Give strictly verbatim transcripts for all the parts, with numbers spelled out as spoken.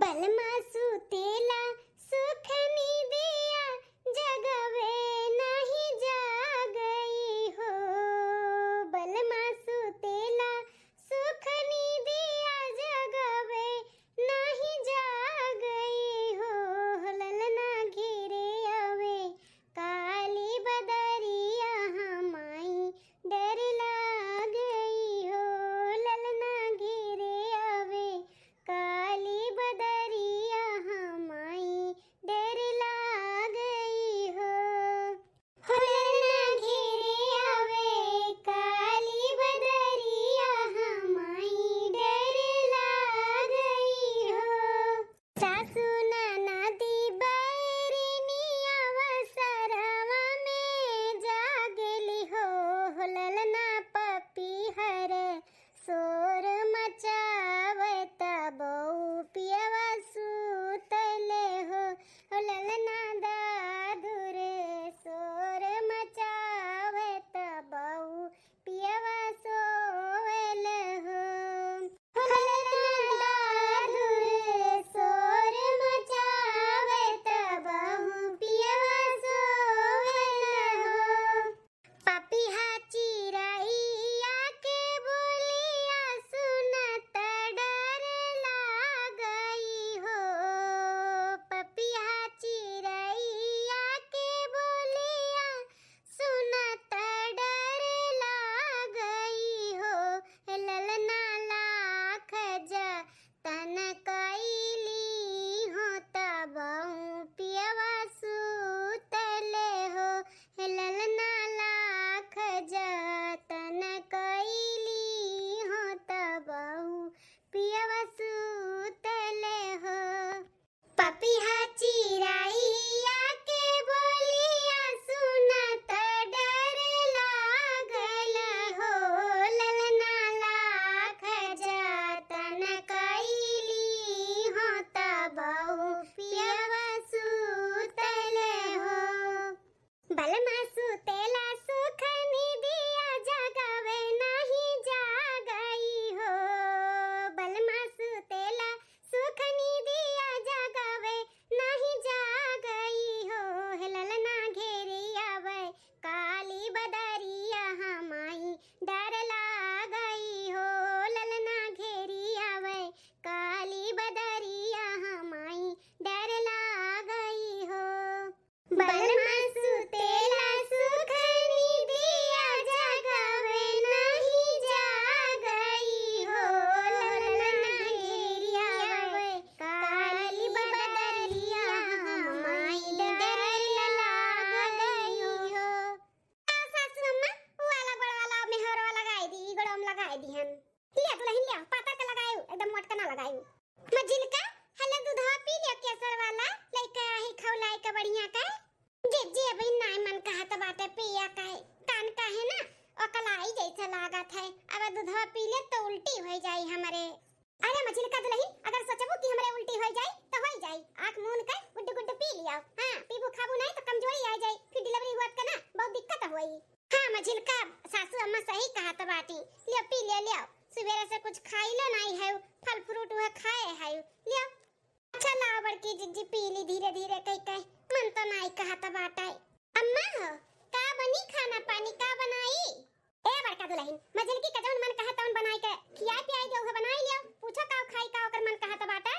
बलमा सुतेला सुख नीदिया जगवे नाही जागई हो, बलमा सुतेला सुख नीदिया जगवे नाही जागई हो, ललना घेरे आवे काली बदरिया हमाई डर लागई हो, ललना घेरे आवे काली बदरिया हमाई डर लागई हो। हो ललना घेरे आवे काली बदरिया हमाई डर लागई हो। सासु ननदी बैरिनिया वसरवा में जागली हो, हो ललना पपीहर शोर मचावत बहू पियवा सूतले हो, हो ललना दादुर शोर मचावत बहू पियवा सोवल हो। हो ललना दादुर शोर मचावत बहू पियवा सोवल हो। पपिहा चिरैया के बोलिया सुनत डर लागई हो, पपिहा चिरैया के बोलिया सुनत डर लागई हो, ललना लाख जतन कइली हो तबहूँ पियवा सूतले हो, ललना लाख जतन कइली हो तबहूँ पियवा सूतले हो। पपिहा चिरैया के बोलिया सुनत डर लागल हो, ललना लाख जतन कइली हो तबहूँ पियवा सूतले हो। बलमा सुतेला सुख निदिया जगावे नाही जागई हो, बलमा सुतेला सुख निदिया जगावे नाही जागई हो, हे ललना घेरी आवे काली बदरिया हमाई डर लागई हो, ललना घेरी आवे काली बदरिया हमाई डर लागई हो। बलमा सुतेला सुख निदिया जगावे नाही जागई हो, ललना घेरी आवे काली बदरिया हमाई डर लागई हो। आ सासू अम्मा, ऊ वाला गोड़ वाला मेहर वाला लगाई दी, ई गोड़ में लगाई दी हम। लिया दुलहिन लिया, पातर के लगायू, एकदम मोटका ना लगायू। मझिलका, हले दूधवा पी लिया केसर वाला, लइका आही खौलाई के बढ़िया के। जे, जे अबही नाई मन कहत बाटे पिया के, कान काहे ना, ओकलाई जैसे लागत है। अब दूधवा पी ले तो उल्टी होइ जाई हमरे। अरे मझिलका दुलहिन, अगर सोचबू कि हमरे उल्टी होइ जाई, तो होइ जाई। आँख मून के गुड्डू गुड्डू पी लिया। हाँ, पीबू खाबू नाई तो कमजोरी आ जाई, फिर delivery हुआ के ना बहुत दिक्कत होई। हाँ मझिलका, सासू अम्मा सही कहत बाटी। लियो पी लियो, लियो। सुबेरे से कुछ खाइलो नाई है, फल fruit वह खाए है। लियो। अच्छा लाओ बड़की जिज्जी पी ली धीरे धीरे कह के, मन तो नाई कहत बाटे। अम्मा हो, का बनी खाना पानी, का बनाई? ए बड़का दुलहिन, मझिलकी का जौन मन कहत तौन बनाई के खियाई पियाई दे, उहे बनाई लियो। पूछो का खाई का ओकर मन कहत बाटे।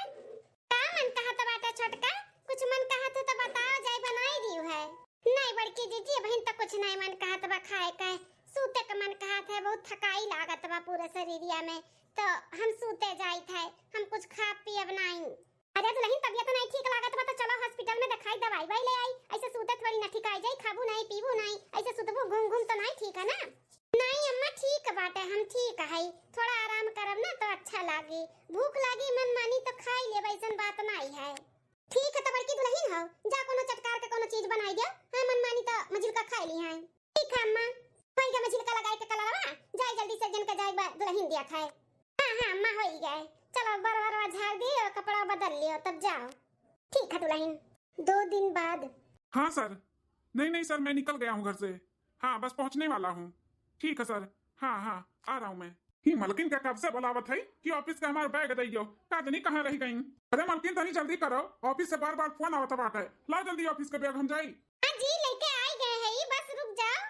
का मन कहत बाटे छोटका? कुछ मन कहत है तो बताओ, जाई बनाई दियो है। नहीं बड़की जिज्जी, अबहिन तो कुछ नहीं मन कहत बा खाए के, सूते के मन कहत है, बहुत थकाई लागत बा पूरे शरीरिया में, तो हम सूते जाइत है, हम कुछ खाब पियब नहीं। अरे दुलहिन, तबियत नहीं ठीक लागत बा तो चलो hospital में देखाई, दवाई वाई ले आई, ऐसे सूते थोड़ी ना ठिकाई जाई, खाबू नहीं पीबू नहीं, ऐसे सुतबू घूम घूम तो नहीं ठीक है ना। नहीं अम्मा, ठीक बाटे, हम ठीक है, थोड़ा आराम करब ना तो अच्छा लागी, भूख लागी मन मानी तो खाई लेब, ऐसन बात नहीं है। ठीक है तो बड़की दुलहिन हो, जा कोनो चटकार के कोनो चीज बनाई दियो, हाँ मन मानी तो मझिलका खाई ली है। ठीक है अम्मा। होई गा मझिलका लगाई के कलरवा, जाई जल्दी से जन के जाई बा दुलहिन दिया खाए। हाँ हाँ अम्मा होई गए, चलो बर बरवा झाड़ दियो, कपड़ा बदल लियो तब जाओ। ठीक है दुलहिन। दो दिन बाद। हाँ सर। नहीं नहीं सर, मैं निकल गया हूँ घर से। हाँ बस पहुँचने वाला हूँ। ठीक है सर। हाँ हाँ आ रहा हूँ मैं। ई मलकिन के कब से बुलावत है कि office के हमार bag दे दियो, का जानी कहाँ रह गई। अरे मलकिन, तनी जल्दी करो, office से बार बार फोन आवत बाटे। लाओ जल्दी office के bag, हम जाई। हाँ जी, लेके आ गए हैं, बस रुक जाओ।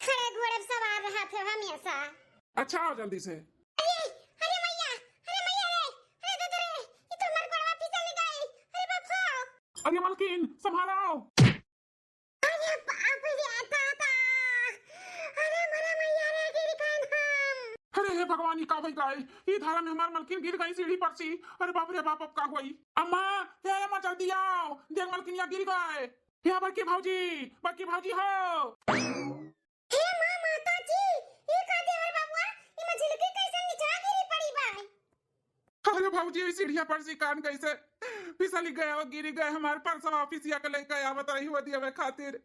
खड़े घोड़े पे सवार रहा थे हमेशा। अच्छा, आओ जल्दी से। अरे, अरे मैया, अरे मैया रे, अरे दे दे रे, ये तो हमार गोड़वा फिसल गई। अरे बाप हो। अरे मलकिन, संभालो। अरे बाप रे दादा, अरे मरे मैया रे, गिर गए हम। अरे हे भगवान, ई का होई गए? ई धारा में हमार मलकिन गिर गई सीढ़ी पर से। अरे बाप रे बाप, अब का होई? अम्मा, हे अम्मा, जल्दी आओ, देख मलकिनिया गिर गए। हे बड़की भौजी, बड़की भौजी हो। हे माँ, माता जी, ई का देवर बाबुआ, ई मझिलकी कैसे नीचा गिरी पड़ी बा? अरे भौजी, ई सीढ़िया पर से कान कैसे फिसल गए और गिर गए। हमार परसवा office या के लेके आवत रही हुआ दियावे खातिर,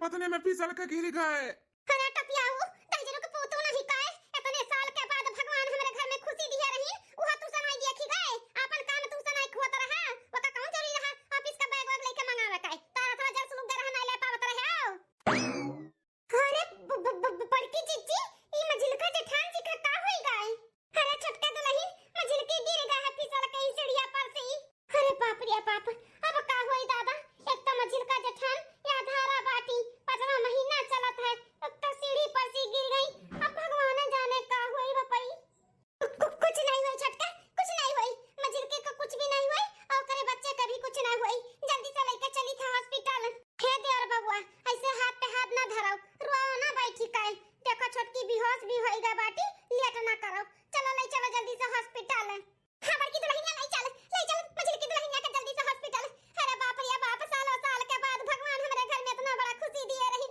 उतने में फिसल के गिर गए। अरे टपियाऊ, तहजरो के पूतू नहीं काए? इतने साल के बाद भगवान हमरे घर में खुशी दिए रही, उहा तू सनाई दिया खी गए। आपन काम तू सनाई खोत रहा, ओका कौन जरूरी रहा office का bag वैग लेके मंगावे का? तारा थोड़ा जल सुलूक दे रहा, नहीं ले पावत रहे हो। अरे ब-, ब-, ब-, ब-, बड़की जीजी, ई मझिलका जेठान जी का का होई गए? अरे छोटका दुलहिन, मझिलकी गिर गए है फिसल के ई सीढ़िया पर से। अरे बाप रे बाप, अब का होई दादा? एक तो मझिलका जेठान या धारा बाटी, पाँचवा महीना चलत है, एक तो सीढ़ी पर से गिर गई। अब भगवान जाने का होई बपई। कु-, कु-, कुछ नहीं होई छोटका, कुछ नहीं होई। मझिलके को कुछ भी नहीं होई और ओकरे बच्चे का भी कुछ नहीं होई। जल्दी से लेके चली था hospital। हे देवर बबुआ, ऐसे हाथ पे हाथ ना धराओ, रोओ ना बैठी काहे। देखो छोटकी बेहोश भी होई गई बाटी, लेट ना करो। चलो ले चलो जल्दी से hospital। हाँ बड़की दुलहिनिया, ले चल, ले चल मझिलकी दुलहिनिया के जल्दी से hospital। अरे बाप रे बाप, सालों साल के बाद भगवान हमरे घर में इतना बड़ा खुशी दिए रही।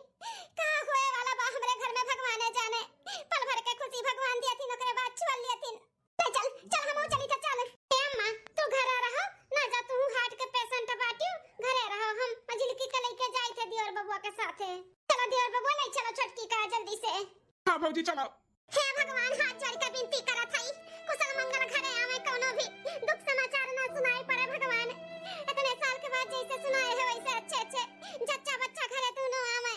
का होए वाला बा हमरे घर में भगवान जाने। पल भर के खुशी भगवान दिया थी, ओकरे बाद छोड़ लिया थी। ले चल, चल, हमहू चली त चल। ए अम्मा, तू घरे रहो, ना जा, तू heart के patient बाटियो, घरे रहो, हम मझिलकी के लेके जाई थे दियोर बबुआ के साथे। चलो दियोर बबुआ, ले चलो छोटकी का जल्दी से। हाँ भौजी, चलो। हे भगवान, हाथ जोड़ के विनती करत हई, कुशल मंगल घरे आवे, कौनो भी दुख समाचार ना सुनाई पड़े भगवान। इतने साल के बाद जैसे सुनाए है वैसे अच्छे अच्छे जच्चा बच्चा घरे दोनों आवे,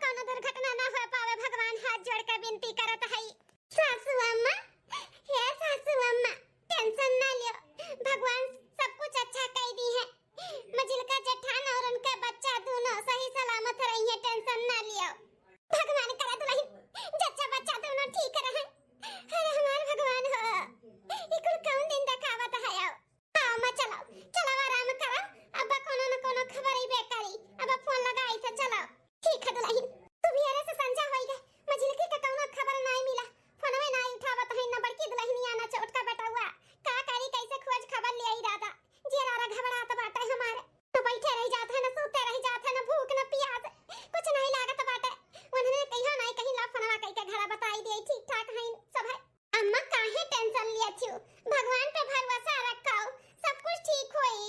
कौनो दुर्घटना ना हो पावे भगवान, हाथ जोड़ के विनती करत हई। सासू अम्मा, हे सासू अम्मा, tension ना लियो, भगवान सब कुछ अच्छा कई दी है। मझिलका जेठान और उनका बच्चा दोनों सही सलामत रही है, tension ना लियो। भगवान करा दुलहिन, जच्चा बच्चा दोनों ठीक रहे। अरे हमार भगवान हो, ई कुल कौन दिन देखावत है आओ। हाँ, अम्मा, चलो, चलो, आराम करो। अब कोनो न कोनो खबर अइबे करी। अब फोन लगाई थे, चलो। ठीक है दुलहिन, तू भी अरे से संझा होई गए, मझिलकी के कौनो खबर नाई मिला, फोनवे नाई उठावत है, न बड़की दुलहिनिया, न छोटका बेटउआ। का करी, कैसे खोज खबर ले आई दादा? जियरा रा घबरात बाटे हमारे। न बैठे रह जात है, न सूते रह जात है, न भूख, न पियास, कुछ नहीं लागत बाटे। उन्होंने कहियो नाई कहीं ला फोनवा कई के घरा बताई दे, ठीक ठाक है सब है। अम्मा, काहे tension लिया छियो? भगवान पे भरोसा रखो, सब कुछ ठीक होई।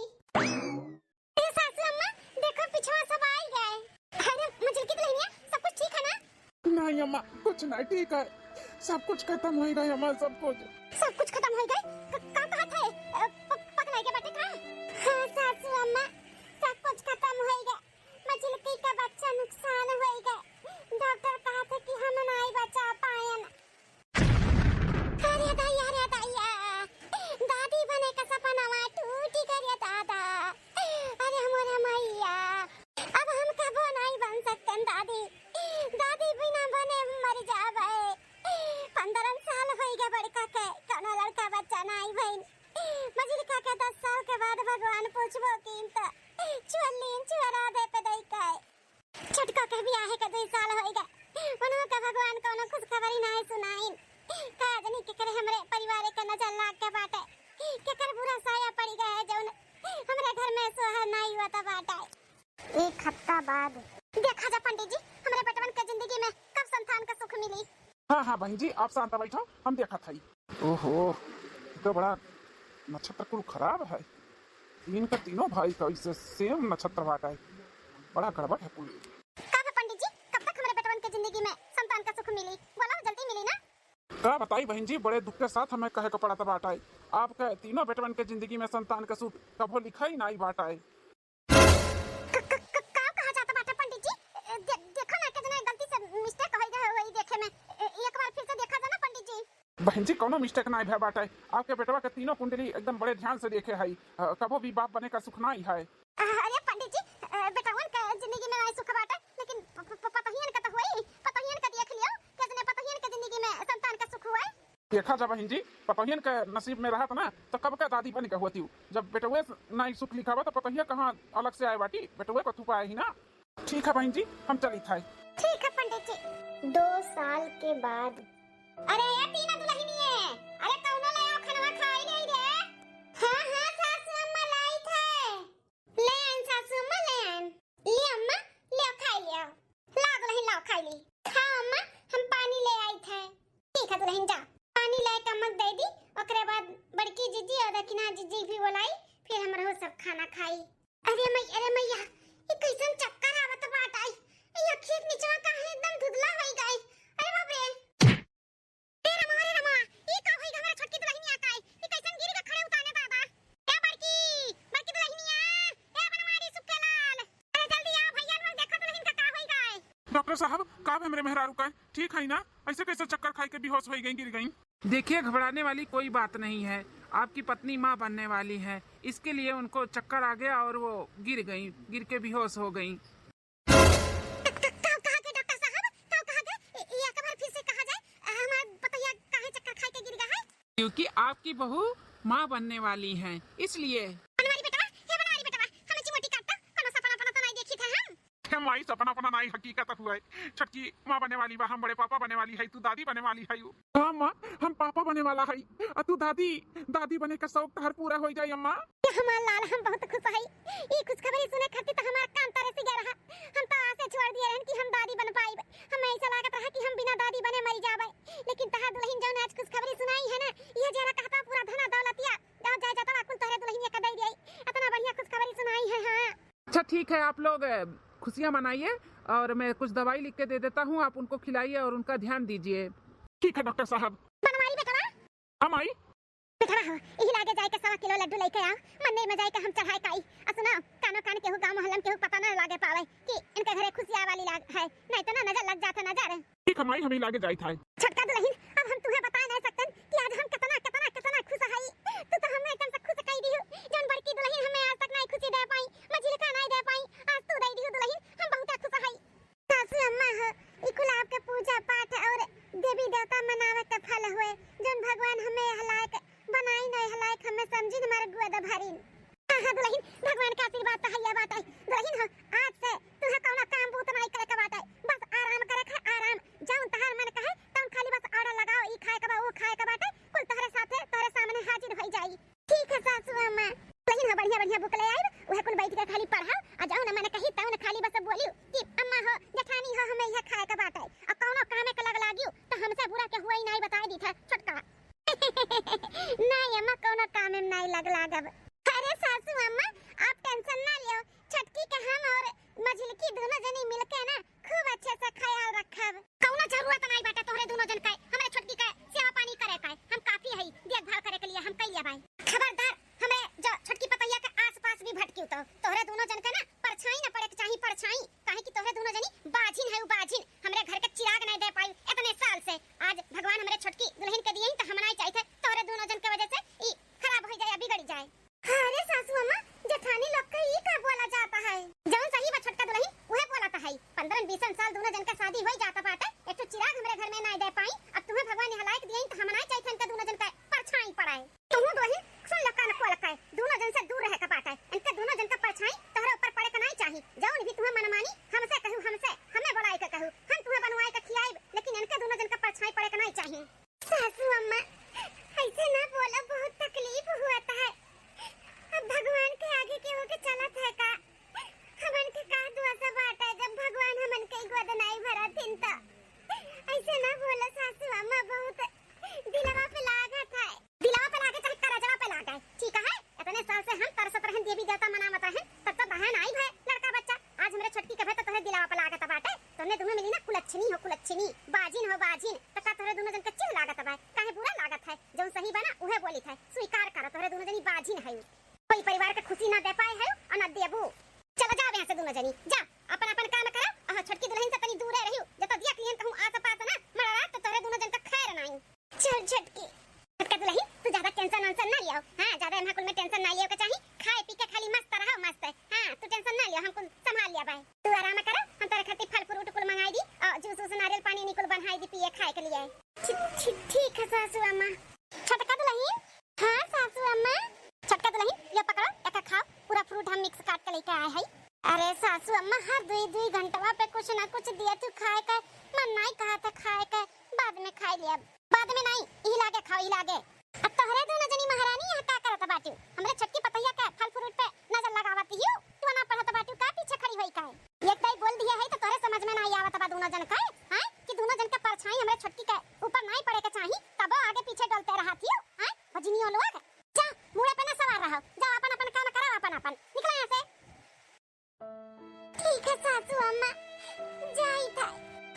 ए सासू अम्मा, देखो पिछवा सब आई गए। अरे मझिलकी दुलहिनिया, सब कुछ ठीक है ना? नहीं अम्मा, कुछ नहीं ठीक है, सब कुछ खत्म होई गए हमार सब कुछ। सब कुछ खत्म होई गए? क-, का कहत है? अ, प-, पगलाई के बाटे का? हाँ सासू अम्मा, सब कुछ खत्म होई गए। मझिलकी का बच्चा नुकसान होई गए। डॉक्टर कहत है कि हम नाई बचा पाएन। अरे दैया, अरे दैया, दादी बने का सपनवा टूटी गए रे दादा। अरे हमरे मैया, अब हम कबो नाई बन सकते दादी। दादी बिना बने हम मर जाबे। पन्द्रह साल होई गए बड़का के, कोनो लड़का बच्चा नाई भइन। मझिलका के दस साल के बाद भगवान पूछबो कीन त चुअल्लीन चुअरा दे पे दई के। छोटका के बियाहे के दुई साल होई गए, उन्हों के भगवान कौनो खुशखबरी नाई सुनाइन। का जानी केकरे हमरे परिवार के नजर लाग के बाटे, केकर बुरा साया पड़ी गए है जौन हमरे घर में सोहर नाई हुआ था बाटे। एक हफ्ता बाद। देखा जा पंडित जी, हमरे बेटवन के जिंदगी में कब संतान का सुख मिली। हाँ, हाँ बहन जी, आप शांत बैठो, हम देखत हई। ओहो, ई तो बड़ा नक्षत्र कुल खराब है। इनका तीनों भाई का इसे same नक्षत्र बाटा है, बड़ा गड़बड़ है कुल। का बा पंडित जी, कब तक हमरे बेटवन के जिंदगी में संतान का सुख मिली? बोला, जल्दी मिली ना। का बताई बहन जी, बड़े दुख के साथ हमें कहे के पड़त बाटा है, आपके तीनों बेटवन के जिंदगी में संतान का सुख कभो लिखा ही नाई बाटा है। क-, क-, क-, का कहा जाता बाटे पंडित जी? ए, दे-, देखो ना, कितना गलती से mistake हो गया है वही देखे में। ए, एक बार फिर से देखा जाए ना पंडित जी। बहिन जी, कौनो mistake नाई भय बाटे। आपके बेटवा के तीनों कुंडली एकदम बड़े ध्यान से देखे हई। अ, कबो भी बाप बने का सुख नाई है। अ, अरे पंडित जी, अ, बेटवन के जिंदगी में नाई सुख बाटे, लेकिन प-, प-, प-, पतोहियन के तो होई, पतोहियन के देख लियो, कितने पतोहियन के जिंदगी में संतान का सुख हुआ है। देखा जा बहिन जी, पतोहियन के नसीब में रहत ना, तो कब का दादी बन के होती हूँ। जब बेटवे से नाई सुख लिखा बा, तो पतोहिया कहाँ अलग से आए बाटी, बेटवे को थुपा ही ना। ठीक है बहिन जी, हम चली थाई। ठीक है पंडित जी। दो साल के बाद। अरे ये तीनों दुलहिनिये, अरे कौनो ले आओ खनवा खाई ले रे। हाँ, हाँ, सासू अम्मा लाई थे। ले आइन सासू अम्मा, ले आइन। ले अम्मा, ले खाई ले। लाओ दुलहिन, लाओ खाई ली। खाओ अम्मा, हम पानी ले आई थे। ठीक है दुलहिन, जा। पानी ले के अम्मा के दे दी, ओकरे बाद बड़की जीजी और दखिना जीजी भी बोलाई, फिर हम रहो सब खाना खाई। अरे मई-, अरे मैया, ई कैसन चक्कर आवत बाटै? ई अखिया के निचवा काहे एकदम धुंधला होई गई? अरे बाप रे। ए रमा, अरे रमा, ई का होई गई हमरा छोटकी दुलहिनिया का? ई कैसन गिर के खड़े उताने दादा? ए बड़की, बड़की दुलहिनिया, ए बनवारी सुक्के लाल। अरे जल्दी आ भैया लोग, देखो दुलहिन का का होई गई। डॉक्टर साहब, का भे हमरे मेहरारू का? ठीक है ना? ऐसे कैसे चक्कर खाई के बेहोश होई गई, गिर गई? देखिए, घबराने वाली कोई बात नहीं है। आपकी पत्नी माँ बनने वाली है, इसके लिए उनको चक्कर आ गया और वो गिर गई, गिर के बेहोश हो गई। का, का, का कहा गया डॉक्टर साहब? का कहा गया? ए, ए, एक बार फिर से कहा जाए, हमार पतोहिया काहे चक्कर खाई के गिर गया है? क्योंकि आपकी बहू माँ बनने वाली है, इसलिए। बनवारी बेटवा, हे बनवारी बेटवा, हमें चिमोटी काट दो, कोनो सपना पना तो नहीं देखी थे हम। हे माई, सपना पना नाई, हकीकत हुआ है। छोटकी माँ बने वाली बा, हम बड़े पापा बने वाली है, तू दादी बने वाली है। हाँ माँ, हम पापा बने वाला है, आ तू दादी। दादी बने का शौक तहर पूरा हो जाए अम्मा। ये हमार लाल, हम बहुत खुश है। ई खुशखबरी सुने खातिर तो हमार कान तरे सिगे रहा। हम तो आसे छोड़ दिए रहन कि हम दादी बन पाइब। हमें ऐसा लागत रहा कि हम बिना दादी बने मर जाबे। लेकिन तहार दुलहिन जौन आज खुशखबरी सुनाई है ना, ये जरा कहता पूरा धना दौलतिया, गाँव जाए जाता कुल तोहरे दुलहिनिया का दे दिए। इतना बढ़िया खुशखबरी सुनाई है। हाँ। अच्छा ठीक है, आप लोग, अ, खुशियाँ मनाइए और मैं कुछ दवाई लिख के दे देता हूँ, आप उनको खिलाइए और उनका ध्यान दीजिए। ठीक है डॉक्टर साहब। बनवारी बेटवा। हाँ माई। बेटवा हो, यही लागे जाए के सवा किलो लड्डू लेके आओ, मंदिर में जाए के हम चढ़ाए काई। आ सुनो, कानो कान केहू गाँव मोहल्ला में केहू पता ना लागे पावे कि इनके घरे खुशियाँ वाली लाग है, नहीं तो ना नजर लग जाता नजर। ठीक है माई, हम ही लागे जाई थाई। छोटका दुलहिन, अब हम तुहे बताए नहीं सकतन कि आज हम कितना, कितना, कितना खुश हई। तू तो हमें एकदम से खुश कई दिहु, जौन बड़की दुलहिन हमें आज तक नहीं खुशी दे पाई, मझिलका नहीं दे पाई, आज तू दे दिहु दुलहिन, हम बहुत खुश हई। सासू अम्मा हो, ई कुल आपके पूजा पाठ और देवी देवता मनावे के फल हुए, जौन भगवान हमें यह लायक बनाई नहीं, यह लायक हमें समझिन, हमारे गोद भरिन। हाँ, हाँ, दुलहिन, भगवान के आशीर्वाद तो हैया बाटे। दुलहिन हो, आज से तुहे कौनो काम बूत नाई करे के बाटे, बस आराम करे के है, आराम। जौन तहार मन कहे, तौन खाली बस order लगाओ, ई खाए के बा, ऊ खाए के बाटे, कुल तोहरे साथे, तोहरे सामने हाजिर होई जाई। ठीक है सासू अम्मा। दुलहिन हो, बढ़िया, बढ़िया book ले आइब, उहे कुल बैठ के खाली पढ़ाओ, आ जौन मन कही, तौन खाली बस बोलियो कि अम्मा हो, जेठानी हो, हमें यह खाए के बाटे, आ कौनो कामे के लग लागियो, तो हमसे बुरा के हुआ ही नाई, बताए दी था छोटका। नाई अम्मा, कौनो कामे में नाई लग लागब। अरे सासू अम्मा, आप tension ना लियो, छोटकी के हम और मझिलकी दोनों जनी मिलके ना खूब अच्छे से ख्याल रखब। कौनो जरूरत नाई बाटे तोहरे दोनों जन के हमरे छोटकी के सेवा पानी करे के, हम काफी हई देखभाल करे के लिए, हम कई लेबाई। खबरदार हमरे जो छोटकी पतोहिया के आसपास भी भटकियो तो तोहरे दोनों जन के ना परछाई ना पड़े के चाही, परछाई। काहे कि तोहरे दोनों जनी बाझिन है, उ बाझिन। हमरे घर के चिराग नहीं दे पाई इतने साल से। आज भगवान हमरे छोटकी दुलहिन के दिए ही तो हम नहीं चाहित है तोहरे दोनों जन के वजह से ई खराब हो जाए, बिगड़ जाए। अरे सासू अम्मा, जेठानी लोग के ई का बोला जाता है? जौन सही बा छोटका दुलहिन, उहे बोलत है। पन्द्रह बीसन साल दोनों जन का शादी होई जाता बाटे, एक ठो चिराग हमरे घर में नहीं दे पाई। अब तुम्हें भगवान यहाँ लायक दिए ही तो हम नहीं चाहित इनका दोनों जन का परछाई पड़े। तुहू दुलहिन सुन लो कान खोल के, दोनों जन से दूर रहे के बाटे। इनके दोनों जन का परछाई तोहरे ऊपर पड़े के नहीं चाही। जौन भी तुम्हें मनमानी हमसे कहू, हमसे, हमें बुलाए के कहू, हम तुम्हें बनवाए के खियाइब, लेकिन इनके दोनों जन का परछाई पड़े के नहीं चाही। सासू अम्मा, ऐसे ना बोलो, बहुत तकलीफ हुआ था। अब भगवान के आगे केहू के चलत है का? हमन के का दुआ सब बाटे जब भगवान हमन के गोद नहीं भरत हिन तो। ऐसे ना बोलो सासू अम्मा, बहुत दिलवा पे लागत है। दिलवा पे लागे चाहे करजवा पे लागे, ठीक है? इतने साल से हम तरसत रहन, देवी देवता मनावत रहन, तब तो बहन आई भय लड़का बच्चा। आज हमरे छोटकी के भय तो तोहरे दिलवा पे लागत बाटे। तोहरे दोनों मिली ना कुलच्छनी हो कुलच्छनी, बाजिन हो बाजिन, तो का तोहरे दोनों जन के चिन्ह लागत बा? काहे बुरा लागत है? जौन सही बा ना उहे बोलित है, स्वीकार करो, तोहरे दोनों जनी बाजिन है। कोई परिवार के खुशी ना दे पाए है और ना देबू। चला जाओ यहाँ से दोनों जनी, जा अपन अपन काम करो। अहाँ छोटकी दुलहिन से तनी दूरे रहियो, जब तो दिया किहन कहूँ आस पास ना मरा तो तोहरे दोनों जन का खैर नहीं। चल छोटकी। छोटका दुलहिन, तू ज्यादा tension वेंशन ना लियो। हाँ, ज्यादा एम्हा कुल में tension ना लियो के चाही। खाए पी के खाली मस्त रहो, मस्त। हाँ, तू tension ना लियो, हम कुल संभाल लिया बाय। तू आराम करो, हम तोरे खातिर फल fruit कुल मंगाई दी और juice वूस नारियल पानी निकुल बनाई दी पिए खाए के लिए। ठी-, ठी-, ठीक है सासू अम्मा। छोटका दुलहिन। हाँ सासू अम्मा। छोटका दुलहिन, ये पकड़ो, एका खाओ, पूरा fruit हम mix काट के लेके आए हई। अरे सासू अम्मा, हर दुई दुई घंटवा पे कुछ ना कुछ दिया तू खाए के, मन नाई कहा था खाए के, बाद में खाई लिया। बाद में नाई, ई लागे खाओ, ई लागे। अब तोहरे दोनों जनी महारानी यहाँ का करत बाटू? हमरे छोटकी पतोहिया के फल fruit पे नजर लगावत हियो, तू ना पढ़त बाटू का पीछे खड़ी होई काहे? एक दाई बोल दिया है तो तोहरे समझ में नाई आवत बा दोनों जन के, हैं? कि दोनों जन के परछाई हमरे छोटकी के ऊपर नाई पड़े के चाही, तबो आगे पीछे डोलते रहत हियो, हैं? बजनियो लोग, जा, मुड़े पे ना सवार रहो, जा अपन अपन काम करो, अपन अपन। निकला यहाँ से। ठीक है सासू अम्मा, जाई था।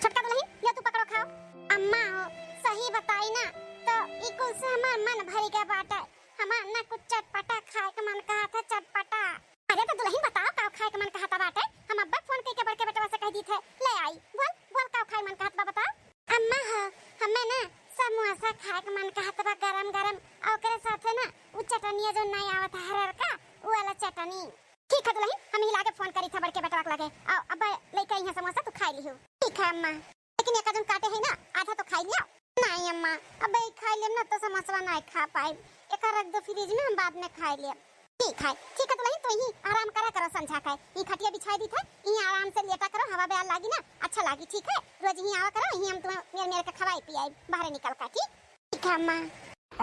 छोटका दुलहिन, यो तू पकड़ो खाओ। अम्मा हो, सही बताई ना, तो ई कुल से हमार मन भरी गया बाटे। हमार ना कुछ चटपटा खाए के मन कहा था, चटपटा। अरे तो दुलहिन बताओ, का खाए के मन कहा था बाटे? हम अब्बे phone कइके बड़के बेटवा से कह दी थे, ले आई। बोल, बोल का खाए मन कहा था, बताओ। अम्मा हो, हमें ना समोसा खाए के मन कहा था, गरम गरम, और ओकरे साथे ना उ चटनिया जो नई आवत है हरर का, उ वाला चटनी। ठीक है दुलहिन, हम ही लागे phone करी था बड़के बेटवा के लगे। आओ, अब लेके आई है समोसा, तू खाई लिहो। ठीक है अम्मा, लेकिन एका जन काटे है ना, आधा तो खाई लिया। नहीं अम्मा, अब ई खाई लेम ना तो समोसवा नहीं खा पाई, एका रख दो fridge में, हम बाद में खाई लेब। ठीक है, ठीक है दुलहिन, तो यही आराम करा करो संझा का, ई खटिया बिछाई दी था, यही आराम से लेटा करो, हवा बयार लागी ना, अच्छा लागी। ठीक है, रोज यही आवा करो, यही हम तुम्हें मेर मेर के खवाई पियाई बाहर निकल का, ठीक? ठीक है अम्मा।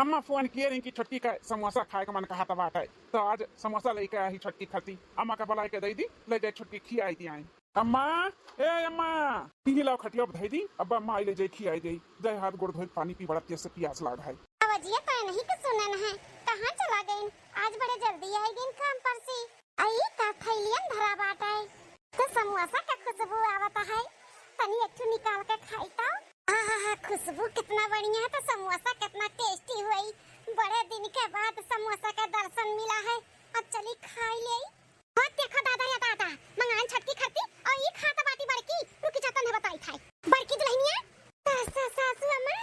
अम्मा phone किए रही कि छोटकी का समोसा खाए का मन कहा था बाटे, तो आज समोसा लेके आई छोटकी खाती। अम्मा का बुलाए के दे दी, ले जाए छोटकी खियाई दी आई। अम्मा, ए अम्मा, इही लाओ खटिया धई दी, अब अम्मा आई ले जाए खियाई दे। जाए हाथ गोड़ धोए, पानी पी, बड़ा तेज से पियास लाग है। आवाजिया तो नहीं के सुनन है, कहाँ चला गई? आज बड़े जल्दी आई गई काम पर से। आई का थैलियन धरा बाटे। तो समोसा का खुशबू आवत है, तनी एक ठो निकाल के खाई तो। आहा, खुशबू कितना बढ़िया है, तो समोसा कितना tasty हुई। बड़े दिन के बाद समोसा का दर्शन मिला है, अब चली खाई ले। हो देखो दादा या दादा, मंगान छोटकी खाती और ई खात बाटी बड़की। रुकी जा तन्हे बताई थाई। बड़की दुलहिनिया, सा-, सा-, सासू अम्मा,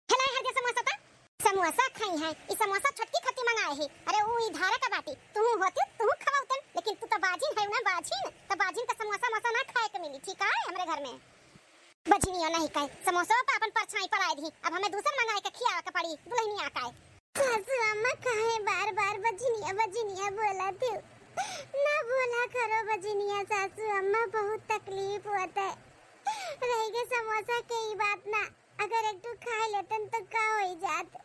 हेलाई हर दे समोसा ता। समोसा खाई है, ई समोसा छोटकी खाती मंगाए है। अरे ऊ ई धारा का बाटी, तू होती, तू खवाउतन, लेकिन तू तो बाजिन है ना बाजिन, तो बाजिन का समोसा मोसा ना खाए के मिली, ठीक है, हमरे घर में। बजनिया नहीं कहे, समोसा पे अपन परछाई पड़ाए दी, अब हमें दूसर मंगाए के खियावे के पड़ी, दुलहिनिया का है। सासू अम्मा काहे बार बार बजनिया बजनिया बोलत हो? ना बोला करो बजनिया, सासू अम्मा बहुत तकलीफ होत है। रह गए समोसा के ई बात ना, अगर एक ठो खाए लेतन तो का होई जात,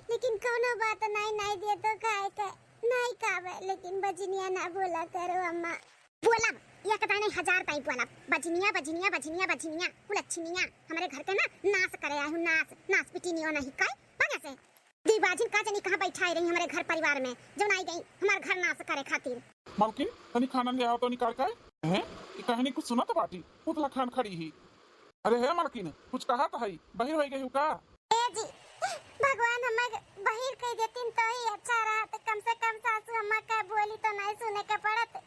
लेकिन कौनो बात नहीं, नहीं दे तो खाए के, नहीं खावे, लेकिन बजनिया ना बोला करो अम्मा। बोलब, एक दाई नहीं हजार दाई बोलब, बजनिया बजनिया बजनिया बजनिया कुलच्छनिया, हमरे घर के ना नाश करे आए हूँ, नाश, नाश पिटिनियो नहीं कहे, बने से। दी बाजिन का जनी कहाँ बैठाए रही हमरे घर परिवार में, जौन आई गई हमार घर नाश करे खातिर। मालकिन, तनी खाना ले आओ तो निकाल के। हैं? ई कहनी कुछ सुनत बाटी, पुतला खान खड़ी ही। अरे हे मालकिन, कुछ कहा तो है, बहिर होई गई हूँ का? ए जी, भगवान हमें बहिर कह देतीन तो ही अच्छा रहत, कम से कम सासू अम्मा का बोली तो नहीं सुने के पड़त।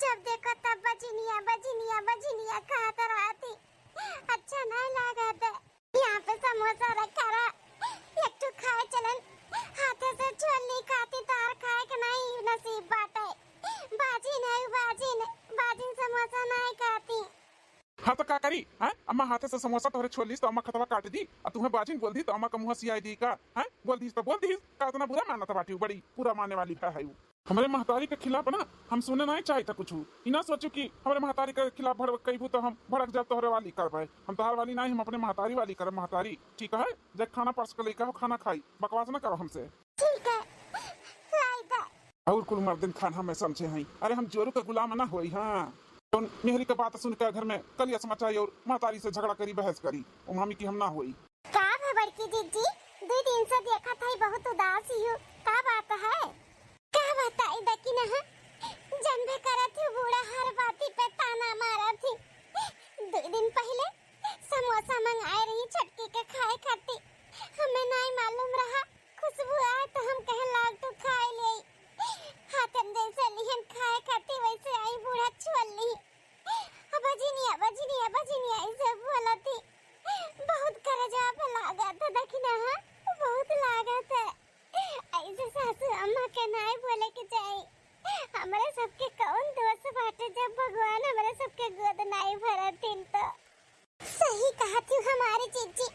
जब देखो तब बजनिया, बजनिया, बजनिया कहत रहती। अच्छा नहीं लागत। यहाँ पे समोसा रखा रहा, एक ठो खाए चलन, हाथे से छोल ली खाती, तार खाए के नहीं नसीब बाटे। बाजिन है, बाजिन, बाजिन समोसा नहीं खाती। हाँ तो का करी, हैं? अम्मा हाथे से समोसा तोहरे छोल लीस तो अम्मा खतवा काट दी, और तुम्हें बाजिन बोल दी तो अम्मा का मुँह सियाई दी का, हैं? बोल दी तो बोल दी, का इतना बुरा मानत बाटी, बड़ी बुरा माने वाली है, है उ। हमरे महतारी के खिलाफ ना हम सुने नहीं चाहित कुछ। ई ना सोचू कि हमरे महतारी के खिलाफ भड़क कइबू तो हम भड़क जाब तोहरे वाली करबे। हम तोहार वाली नहीं, हम अपने महतारी वाली करब, महतारी। ठीक है, जे खाना परस के लइका हो, खाना खाई, बकवास ना करो हमसे। ठीक है, लाई दे। और कुल मर्दिन खान हमें समझे हैं। अरे हम जोरू के गुलाम ना होई, हाँ। जौन मेहरी के बात सुन के घर में कलियस मचाई और महतारी से झगड़ा करी, बहस करी, ओ मामी की हम ना होई। का भा बड़की जीजी, दुई दिन से देखत हई बहुत उदास ही हो, का बात है? का बताई दकिना, जनबे करत ही बूढ़ा हर बाती पे ताना मारत ही। दुई दिन पहिले समोसा मंगाए रही छोटकी के खाए खाती, हमें नाई मालूम रहा, खुशबू आए तो हम कहे लाग तो खाए ले। हाथन जैसे लिहन खाए खाती वैसे आई बूढ़ा छुअल ली। बजनिया, बजनिया, बजनिया, ऐसे बोलती। बहुत करजा पे लागत है, देखी ना, हाँ? के कौन दोष बाटे जब भगवान हमरे सबके गोद नाई भरतिन तो? सही कहत हू हमारी जीजी,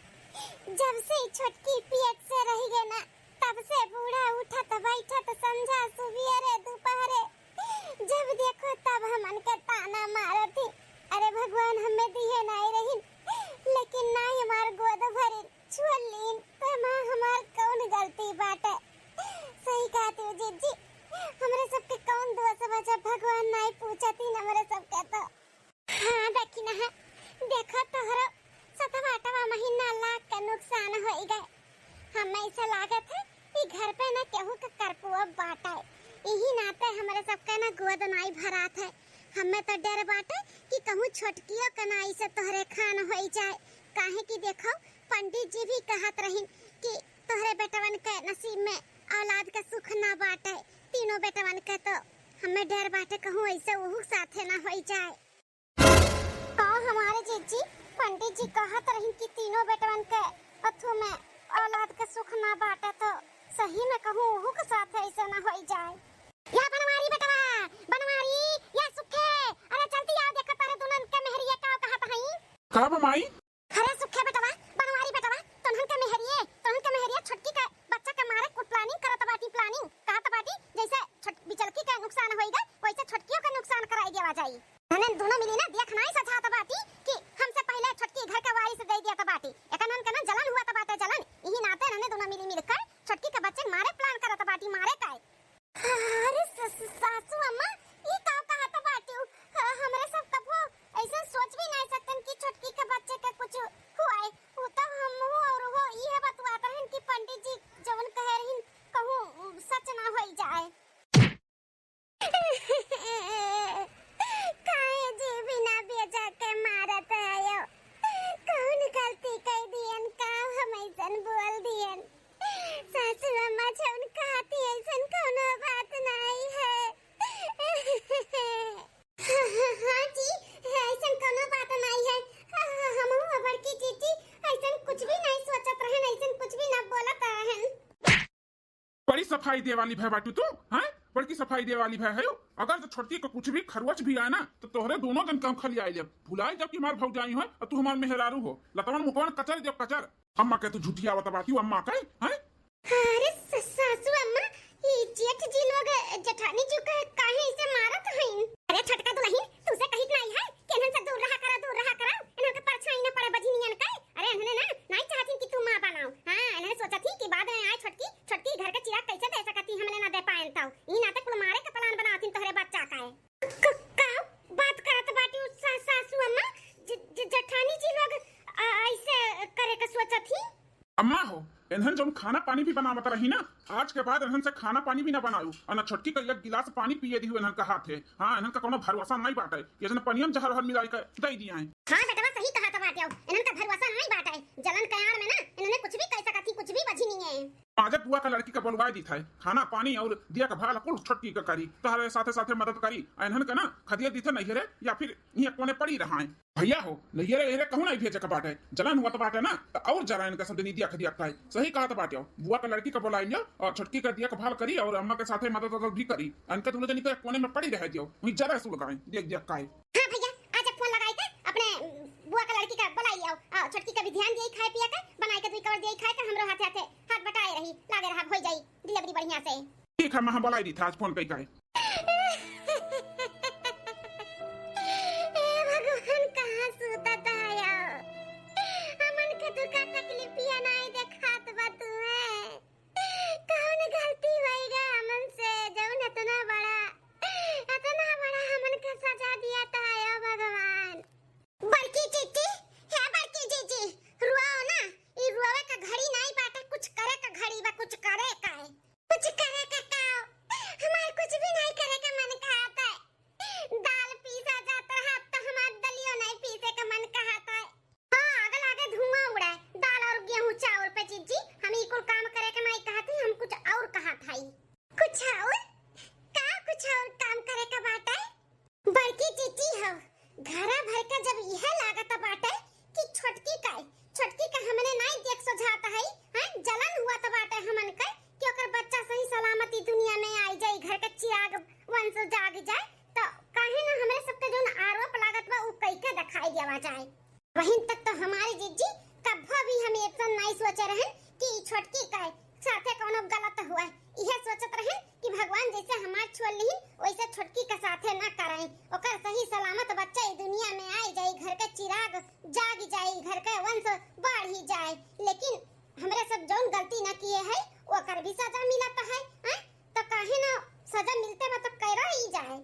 जब से ई छोटकी पेट से रही गए ना, तब से बूढ़ा उठत बैठत संझा सुबेरे दोपहरे जब देखो तब हमन के ताना मारत ही। अरे भगवान हमें दिए नाई रहिन, लेकिन नाई हमार गोद भरिन, छोड़ लीन, तो माँ हमार कौन गलती बाटे? सही कहत हू जीजी, हमरे सबके कौन दोष बा जब भगवान नाई पूछतिन हमरे सबके तो। हाँ, देखी ना है, देखो तोहरो सतवा अठवा महीना लाग के नुकसान होई गए। हमें ऐसा लागत है कि घर पे ना केहू के करपुआ बाटे, यही नाते हमरे सबके ना गोद नाई भरात है। हमें तो डर बाटे कि कहूँ छोटकियो के ना ऐसे तोहरे खान होई जाए, काहे कि देखो पंडित जी भी कहत रहिन कि तोहरे बेटवन के नसीब में औलाद के सुख ना बाटे, तीनों बेटवन के। तो हमें डर बाटे कहूँ ऐसे ओहू साथे ना होई जाए। का हमारे जीजी, पंडित जी कहत रहिन कि तीनों बेटवन के अथु में औलाद के सुख ना बाटे, तो सही में कहूँ ओहू के साथ ऐसे ना होई जाए। या बनवारी बेटवा, बनवारी, या सुखे, अरे जल्दी आओ, देखो तारे दुल्हन के मेहरिया का कहत हई। का बा माई? अरे सुखे बेटवा, बनवारी बेटवा, तोहन के मेहरिये, तोहन के मेहरिये छोटकी के बच्चा के मारे कुल planning करत बाटी, planning। कहत बाटी जैसे छोट बिचलकी के नुकसान होई गए, वैसे छोटकियों के नुकसान कराई देवा जाई। इन्हन दोनों मिली ना देख नाई सझात बाटी कि हमसे पहले छोटकी घर के वारिस दे दिया बाटी। एकनन के ना जलन हुआ बाटे, जलन। यही नाते इन्हन दोनों मिली मिलकर छोटकी के बच्चे मारे plan करत बाटी, मारे का। अरे स-, स-, सासू अम्मा, ई का कहत बाटिउ? ह-, हमरे सब कबो ऐसन सोच भी नहीं सकतन कि छोटकी के बच्चे के कुछ हुआए। उ तो हमहू और वो इहे बतुआत रहन कि पंडित जी जवन कहे रहिन कहूँ सच ना होई जाए। काहे जी बिना बेजा के मारत हयो? कौन गलती कई दियन, का हम ऐसन बोल दियन? सासू अम्मा जौन कहती ऐसन कौनो बात नाई है। हाँ जी, ऐसन कौनो बात नाई है। हमहू बड़की जीजी ऐसन कुछ भी नहीं सोचत रहन, ऐसन कुछ भी ना बोलत रहन। बड़ी सफाई दे वाली भय बाटू तू, हैं? बड़की सफाई दे वाली भय है। अगर तो छोटकी को कुछ भी खरवच भी आए ना, तो तोहरे दोनों जन काम खलियाई लेब। भुलाई जब कि हमार भौजाई हो और तू हमार मेहरारू हो। लतवन मुकवन कचर देब कचर। अम्मा के तू झूठी आवत बाटिउ, अम्मा के, हैं? अरे स-, सासू अम्मा, ई जेठ जी लोग जेठानी जी के काहे ऐसे मारत हईन? अरे छोटका दुलहिन, तुसे कहित नाई है कि इन्हन से दूर रहा करा, दूर रहा करा, इन्हन के परछाई न पड़े बझिनियन के। अरे इन्हने ना, नाई चाहतिन कि तू माँ बनाओ। हाँ, इन्हने सोचत ही कि बाद में आए छोटकी, छोटकी घर के चिराग कैसे दे सकती, हमने ना दे पाएन तौ। ई नाते कुल मारे के plan बनावतिन तोहरे बच्चा का है। क-, का बात करत बाटी उ सा-, सासू अम्मा? ज-, ज-, जेठानी जी लोग, आ, ऐसे करे के सोचत ही? अम्मा हो, इन्हन जौन खाना पानी भी बनावत रही ना, आज के बाद इन्हन से खाना पानी भी ना बनायू, और ना छोटकी का एक गिलास पानी पिए दिहू इन्हन का हाथे। हाँ, इन्हन का कौनो भरोसा नहीं बाटे, ये जन पनियम जहर वहर मिलाई के दे दिया है। हाँ बेटवा, सही कहत बाटे, इन्हन का भरोसा नहीं बाटे, जलन के आड़ में ना इन्हने कुछ भी कह सकत ही, कुछ भी बझिनिये। आज बुआ का लड़की का बोलवाए दी था, खाना पानी और दिया का भाल कुल छोटकी का करी, तोहरे साथे साथे मदद करी, आ इन्हन का ना खदिया दी थे नैहरे या फिर इहाँ कोने पड़ी रहा है। भैया हो, नैहरे एहरे कहूँ नहीं भेजे का बाटे, जलन हुआ तो बाटे ना, तो और जरा इनका सब जनी दिया खदिया खाए। सही कहत बाटे हो, बुआ का लड़की का बोलाई लियो और छोटकी का दिया का भाल करी और अम्मा के साथे मदद वदद भी करी। इनका दोनों जनी के कोने में पड़ी रह दियो, वहीं जरा सुलगाए, देख दिया खाए। हाँ भैया, आज एक फोन लगाई के अपने बुआ का लड़की का बोलाई लियो, आ, छोटकी का भी ध्यान दिए खाए पिए के, बनाई के दुई कवर दिए खाए के, हमरो हाथे हाथे हाथ बटाए रही, लागे रहा, हो जाई delivery बढ़िया से। ठीक है, मैं बोलाई दी था आज फोन कई का है। ए भगवान, कहाँ सूतत हयो? हमन के दुख तकलीफिया नाई देखात बा तुहे। कौन गलती होई गा हमन से, जौन इतना बड़ा, इतना बड़ा हमन के सजा दिया था, हयो भगवान? बड़की जीजी, हे बड़की जीजी, रुआओ ना, ई रुआवे का घड़ी नाई बाटे, कुछ करे का घड़ी बा, कुछ करे का है। कुछ करे का का? हमार कुछ भी ना आ जाए। वहीं तक तो हमारे जिज्जी कभो भी हम ऐसा नहीं सोचे रहन कि ई छोटकी का साथे कोनो गलत हुआ। इहे सोचत रहन कि भगवान जैसे हमार छोड़ लिहिन, वैसे छोटकी के साथे ना कराई। ओकर सही सलामत बच्चा ई दुनिया में आए जाए, घर के चिराग जाग जाए, घर के वंश बढ़ी जाए। लेकिन हमरे सब जौन गलती ना किए है, ओकर भी सजा मिलत है, हैं? तो काहे ना सजा मिलते बा तो करा ही जाए।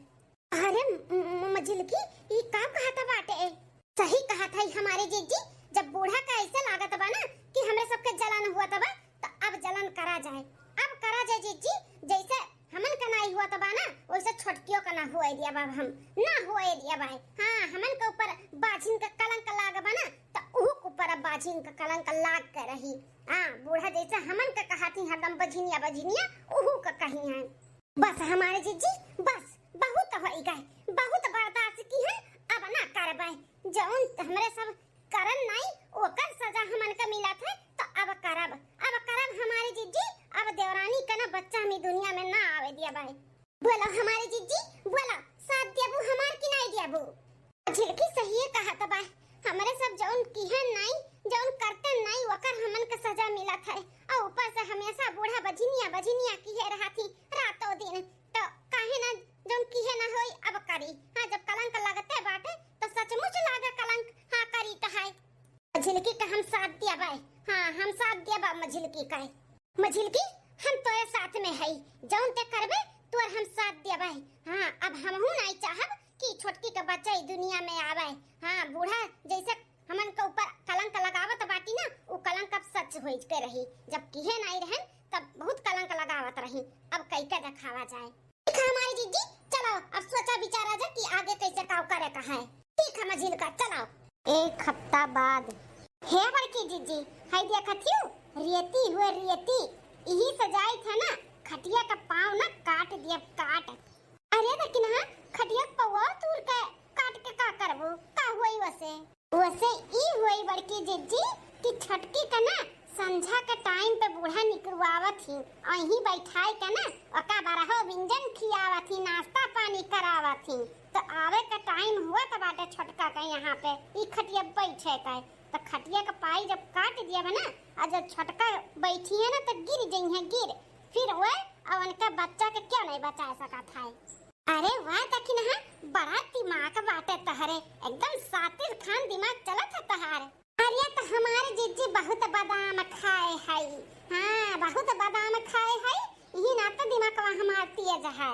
अरे म-, म-, मझिलकी, ई का कहत बाटे? सही कहत है हमारे जिज्जी, जब बूढ़ा का ऐसे लागत बा ना कि हमरे सबके जलन हुआ बा, तो अब जलन करा जाए, अब करा जाए जिज्जी, जैसे हमन का नाई हुआ बा ना, वैसे छोटकियों का ना हुए दिया बा, हम ना हुए दिया बा। हाँ, हमन के ऊपर बाझिन का कलंक लाग बा ना, तो उहू के ऊपर अब बाझिन का कलंक लाग के रही। हाँ, बूढ़ा जैसे हमन का कहाती हरदम बझिनिया बझिनिया, उहू का कही है। बस हमारे जिज्जी, बस, बहुत होई गए, बहुत बर्दाश्त किहन, अब ना करबे। जौन हमरे सब करन नाई, ओकर सजा हमन का मिलत है, तो अब करब, अब करब हमारे जिज्जी, अब देवरानी का ना बच्चा हम ई दुनिया में ना आवे दिया बाई। बोलो हमारे जिज्जी, बोलो, साथ देबू हमार कि नाई देबू? झिलकी सहिए कहत बा, हमरे सब जौन किहन नाई, जौन करतन नाई, ओकर हमन के सजा मिलत है। और ऊपर से हमेशा बूढ़ा बझिनिया, बझिनिया किहे रहती रातों दिन, तो काहे ना जौन किहे ना होई अब करी। हाँ, जब कलंक लगते बाटे, तो सचमुच लागे कलंक, हाँ, करी तो है। मझिलकी का हम साथ दिया बाय, हाँ, हम साथ दिया बा मझिलकी का। मझिलकी, हम तोरे साथ में हई, जौन ते करबे, तोर हम साथ देबे। हाँ, अब हमहू नाई चाहब कि छोटकी के बच्चा ई दुनिया में आवे। हाँ, बूढ़ा जैसे हमन के ऊपर कलंक लगावत बाटी ना, उ कलंक अब सच होई के रही। जब किहे नाई रहन, तब बहुत कलंक लगावत रही, अब कई के देखावा जाए। ठीक है हमारी जिज्जी, चलो अब सोचा विचारा जा कि आगे कैसे काव करे का है। ठीक है मझिलका, चलो। एक हफ्ता बाद। हे बड़की जिज्जी, हाय देखत हियो, रेती हुए रेती, इही से जाई थे ना, खटिया का पाँव ना काट दिया, काट। अरे लेकिन हाँ, खटिया पौआ तूर के काट के का करबो, का होई वसे? वसे ई होई बड़की जिज्जी कि छोटकी का ना संझा के टाइम पे बूढ़ा निकरवावत ही, अहीं बैठाई के ना ओका बरहो व्यंजन खियावत ही, नाश्ता पानी करावत ही। तो आवे के टाइम हुआ तो बाटे छोटका के यहाँ पे, ई खटिया बैठे के। तो खटिया के पाई जब काट दिया बा ना, और जब छोटका बैठी है ना तो गिर जइहे, गिर। फिर वो और उनका बच्चा के क्यों नहीं बचा सकत है? अरे वाह दखिनहा, बड़ा दिमाग बाटे तहरे, एकदम सातिर खान दिमाग चलत है तहार। अरे तो हमारे जिज्जी बहुत बादाम खाए हई, हाँ बहुत बादाम खाए हई, यही नाते दिमागवा हमार तेज है।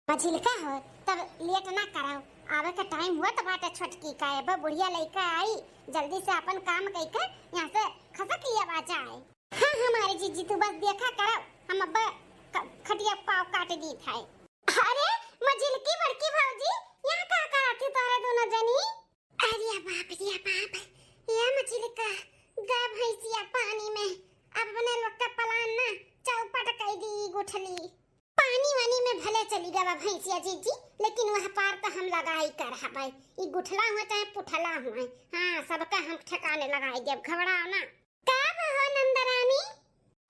मझिलका हो, तब लेट ना कराओ, आवे का टाइम हुआ तो बाटे छोटकी का, अब बुढ़िया लइका आई, जल्दी से अपन काम कइके यहाँ से खसक लिया जाए। हाँ, हमारे जिज्जी, तू बस देखा करो, हम अब क-, खटिया पाव काट दी था। अरे, मझिलकी बड़की भौजी, यहाँ का करत ही तोहरे दोनों जनी? अरे बाप रे बाप, ये मझिलका, गा भैंसिया पानी में, अब अपने लोग का पलान ना चौपट कई दी गुठली। पानी वानी में भले चली गवा भैंसिया जिज्जी, लेकिन वह पार तो हम लगाई कर हबै। ई गुठला हुआ चाहे पुठला हुआ, हाँ, सबका हम ठिकाने लगाई देब, घबराओ ना। का हो नंदरानी?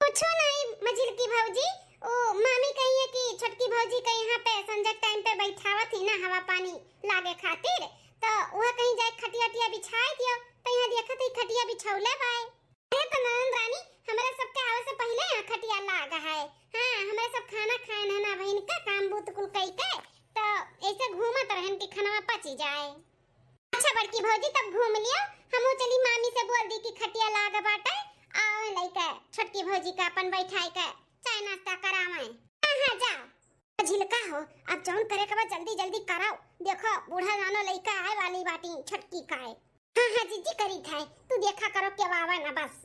कुछो नहीं मझिलकी भौजी, ओ मामी कहिए कि छोटकी भौजी के यहाँ पे संझा टाइम पे बैठावत ही ना हवा पानी लागे खातिर, तो वह कहीं जाए खटिया उटिया बिछाए दियो, तो यहाँ देखत ही खटिया बिछौले बाय। अरे तो ननद रानी, हमरा सबके आवे से पहिले यहाँ खटिया लाग है। हाँ, हमरा सब खाना खाए ना, ना बहिन का काम बूत कुल कई के, तो ऐसे घूमत रहन कि खानवा पची जाए। अच्छा बड़की भौजी, तब घूम लियो, हमहू चली मामी से बोल दी कि खटिया लाग बाटे, आवे लइके छोटकी भौजी का अपन बैठाई के चाय नाश्ता करावे। हाँ, हाँ, जाओ। झिलका हो, अब जौन करे के बा जल्दी जल्दी कराओ, देखो बूढ़ा जानो लइका आए वाली बाटी छोटकी का है। हाँ, हाँ, जिज्जी करी थाए, तू देखा करो के आवा ना बस।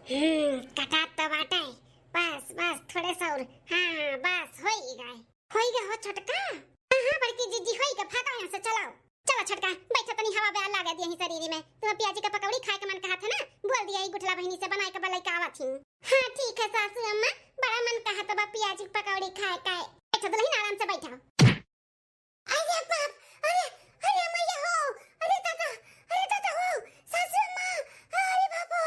हम्म, कटात तो बाटे। बस, बस, थोड़े सा और। हाँ, हाँ, बस, होई गए। होई गए हो छोटका? हाँ, हाँ, बड़की जिज्जी, होई गए, भागा यहाँ से, चलाओ। चलो छोटका, बैठो तनी हवा बयार लागे दिए ही शरीर में। तुम्हें पियाजी का पकौड़ी खाए के मन कहा था ना, बोल दिया ही गुठला बहिनी से बनाए के बलाई का आवत ही। हाँ, ठीक है सासू अम्मा, बड़ा मन कहा तो बा पियाजी की पकौड़ी खाए का। बैठो दुल्हन, आराम से बैठो। अरे बाप, अरे, अरे मैया हो, अरे दादा, अरे दादा हो, सासू अम्मा, अरे बाप हो,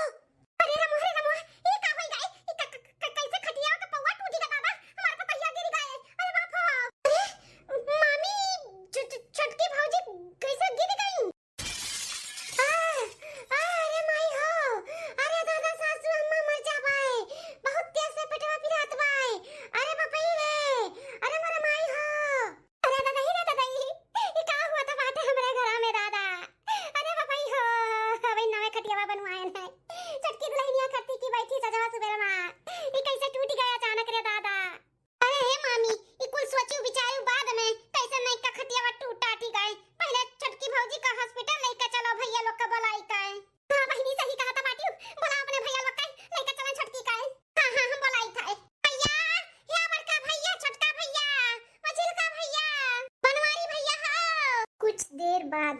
अरे रामो, अरे रामो, ई का होई गए? ई क-, क-, क-, कैसे खटिया का पौवा टूटी गया दादा? हमार पतैया गिर गए, अरे बाप हो। अरे मामी, छ-, छ-, छोटकी भौजी कैसे गिर गई? आ, कुछ देर बाद।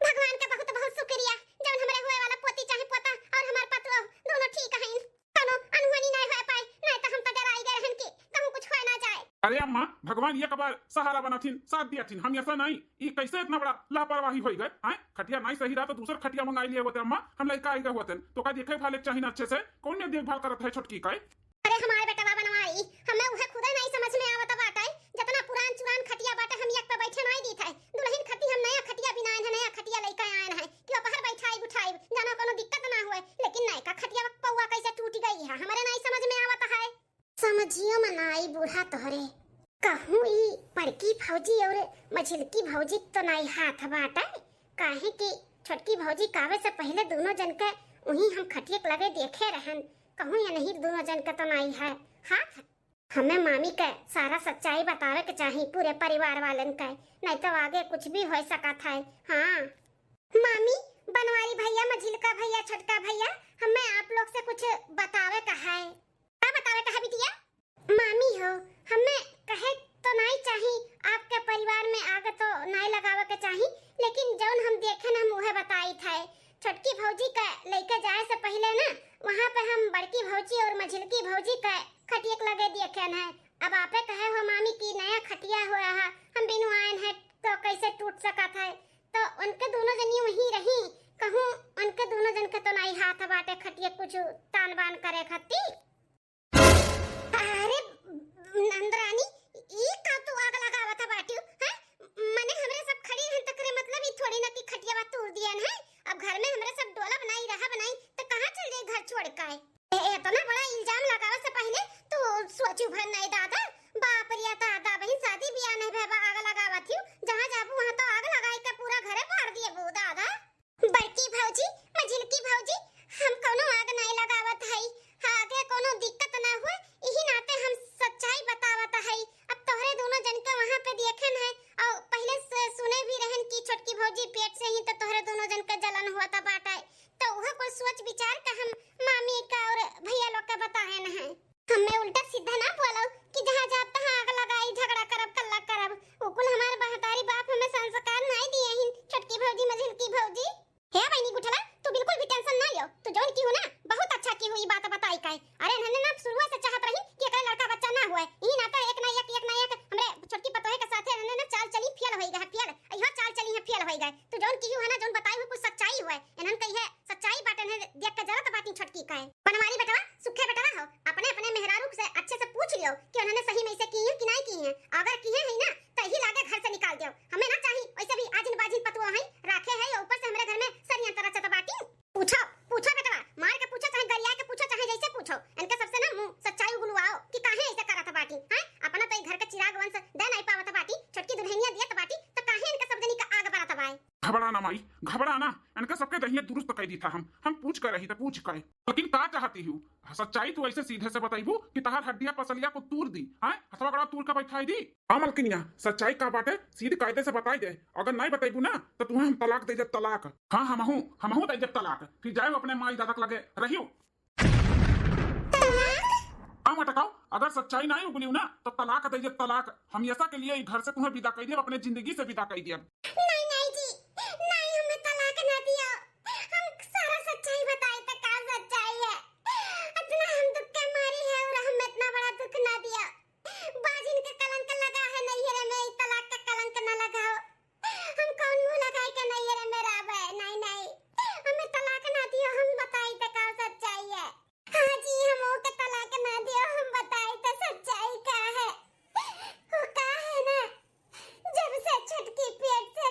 भगवान का बहुत बहुत शुक्रिया, जौन हमरे हुए वाला पोती चाहे पोता और हमार पतोह दोनों ठीक हईन। कौनो अनहोनी नाहीं होए पाए, नाहीं तो हम तो डराई गए रहन कि कहूँ कुछ होए ना जाए। अरे अम्मा, भगवान एक बार सहारा बनथिन, साथ दियथिन, हमेशा नाहीं। ई कैसे इतना बड़ा लापरवाही होई गए? हैं? खटिया नाहीं सही रहा तो दूसर खटिया मंगाई लिए होते अम्मा, हम लइका आई गए होते। तो का देखे भाले चाही ना अच्छे से, कौन ने देखभाल करत है छोटकी का? अरे हमार बेटवा बनवारी, हमें उहे खुदे नाहीं समझ में आवत बाटे। जतना पुरान चुरान खटिया बाटे, हम एक पे बैठे नाहीं दीत है। दुल्हन खती हम नया खटिया बिनाएन है, नया खटिया लइके आएन है कि ओपहर बैठाइब उठाइब, जानो कौनो दिक्कत ना हुए। लेकिन नयका खटिया पौआ कैसे टूट गई है, हमरे नाहीं समझ में आवत है। समझियो में ना आई बूढ़ा तोहरे। कहूँ ई बड़की भौजी और मझिलकी भौजी तो नाहीं हाथ बाटे, काहे कि छोटकी भौजी कावे से पहिले दोनों जन के उहीं हम खटिया के लगे देखे रहन। कहूँ ये नहीं दोनों जन के तो नाहीं है हाथ। हमें मामी के सारा सच्चाई बतावे के चाही पूरे परिवार वालन के, नाहीं तो आगे कुछ भी हो सकत है। हाँ मामी, बनवारी भैया, मझिलका भैया, छोटका भैया, हमें आप लोग से कुछ बतावे का है। का बतावे का है बिटिया? मामी हो, हमें कहे तो नाहीं चाही, आपके परिवार में आग तो नाहीं लगावे के चाही, लेकिन जौन हम देखेन हम उहे बताइत है। छोटकी भौजी के लइके जाए से पहिले ना, वहाँ पे हम बड़की भौजी और मझिलकी भौजी के खटिया के लगे देखेन है। अब आपे कहे हो मामी कि नया खटिया हुआ है, हम बिनवाएन है तो कैसे टूट सकत है? तो उनके दोनों जनी वहीं रही, कहूँ उनके दोनों जन के तो नाहीं हाथ बाटे खटिया कुछ तान बान करे खातिर। अरे नंदरानी, ई का तू आग लगावत बाटिउ, हैं? मने हमरे सब खड़ी रहन तकरे मतलब ई थोड़ी ना कि खटियावा तूर दियन है। अब घर में हमरे सब डोलब नाहीं, रहब नाहीं, त कहाँ चल जाई घर छोड़ के? ए, एतना बड़ा इल्जाम लगावे से पहिले तू सोचू भर नाहीं दादा। बाप रे दादा, बहिन शादी बियाह नाहीं भय बा, आग लगावत हिउ। जहाँ जाबू वहाँ तो आग लगाई के पूरा घरे बार दियबू दादा। बड़की भौजी, मझिलकी भौजी, हम कौनो आग नाहीं लगावत हई। हाँ, आगे कौनो दिक्कत ना हुए, इही नाते हम सच्चाई बतावत हई। अब तोहरे दोनों जन के वहाँ पे देखेन है और पहिले से सुने भी रहन कि छोटकी भौजी पेट से ही तो तोहरे दोनों जन के जलन हुआ था बाटे, तो वह कोई सोच विचार के हम मामी का और भैया लोग के बताएन है। हमें उल्टा सीधा ना बोलो कि जहाँ जाब तहाँ आग लगाई, झगड़ा करब, कल्ला करब। उ कुल हमार महतारी बाप हमें संस्कार नाहीं दिए हिन, छोटकी भौजी, मझिलकी भौजी। हे बहिनी गुठला, तू बिल्कुल भी tension ना लियो। तू जौन किहू ना, बहुत अच्छा किहू, ई बात बताई काहे। अरे, इन्हने ना शुरुए से चाहत रही कि एकरे लड़का बच्चा ना हुए। ई नाते एक ना एक, एक ना एक हमरे छोटकी पतोहे के साथे इन्हने ना चाल चली fail होई गए, fail। इहो चाल चली है fail होई गए। तू जौन किहू है ना, जौन बताई हुई कुछ सच्चाई हुए। इन्हन कही है सच्चाई बाटे, इन्हन देख के जरत बाटी छोटकी काहे। बनवारी बेटवा, सुखे बेटवा हो, अपने अपने मेहरारू से अच्छे से पूछ लियो कि उन्होंने सही में इसे की है कि नाहीं की है। अगर की है, है ना, तो यही लागे घर से निकाल दियो। हमें ना चाही, वैसे भी आजिन बाजिन पतुआ है, राखे है, या ऊपर से हमरे घर में षड्यंत्र रचत बाटी। पूछो, पूछो बेटवा, मार के पूछो, चाहे गरिया के पूछो, चाहे जैसे पूछो, इनके सबसे ना मुंह सच्चाई उगलवाओ कि काहे ऐसे करत बाटी, हैं? अपना तो ई घर के चिराग वंश दे नाहीं पावत बाटी, छोटकी दुल्हनिया दियत बाटी, तो काहे इनके सब जनी का आग बरत बाए? घबरा ना माई, घबरा ना, इनके सबके दहिया दुरुस्त कई दी था हम, हम पूछ कर रही था, पूछ कर। लेकिन का चाहती हूँ, सच्चाई तू ऐसे सीधे से बताइबू कि तहार हड्डिया पसलिया को तूर दी, हैं? हथवा गड़ा तूर के बैठाई दी? हाँ मलकिनिया, सच्चाई का बाटे सीध कायदे से बताई दे, अगर नाहीं बताइबू ना तो तुम्हें हम तलाक दे देब, तलाक। हाँ, हमहू, हमहू दे देब तलाक, फिर जाओ अपने माई दादा के लगे रहियो। तलाक? हाँ मटकाओ, अगर सच्चाई नाहीं उगलियो ना तो तलाक दे देब, तलाक। हमेशा के लिए ई घर से तुम्हें विदा कई देब, अपने जिंदगी से विदा कई देब। नाहीं, नाहीं जी, नाहीं, हमें तलाक ना दियो। हम सारा सच्चाई बताई तो का सच्चाई है? इतना हम दुख के मारी है और हम इतना बड़ा दुख ना दियो। बाजिन के कलंक लगा है नैहरे में, ई तलाक का कलंक ना लगाओ। हम कौन मुंह लगाई के नैहरे में रहबे? नाहीं, नाहीं, हमें तलाक ना दियो, हम बताई तो का सच्चाई है। हाँ जी, हम ओके तलाक ना दियो, हम बताई तो सच्चाई का है। वो का है ना, जब से छोटकी पेट से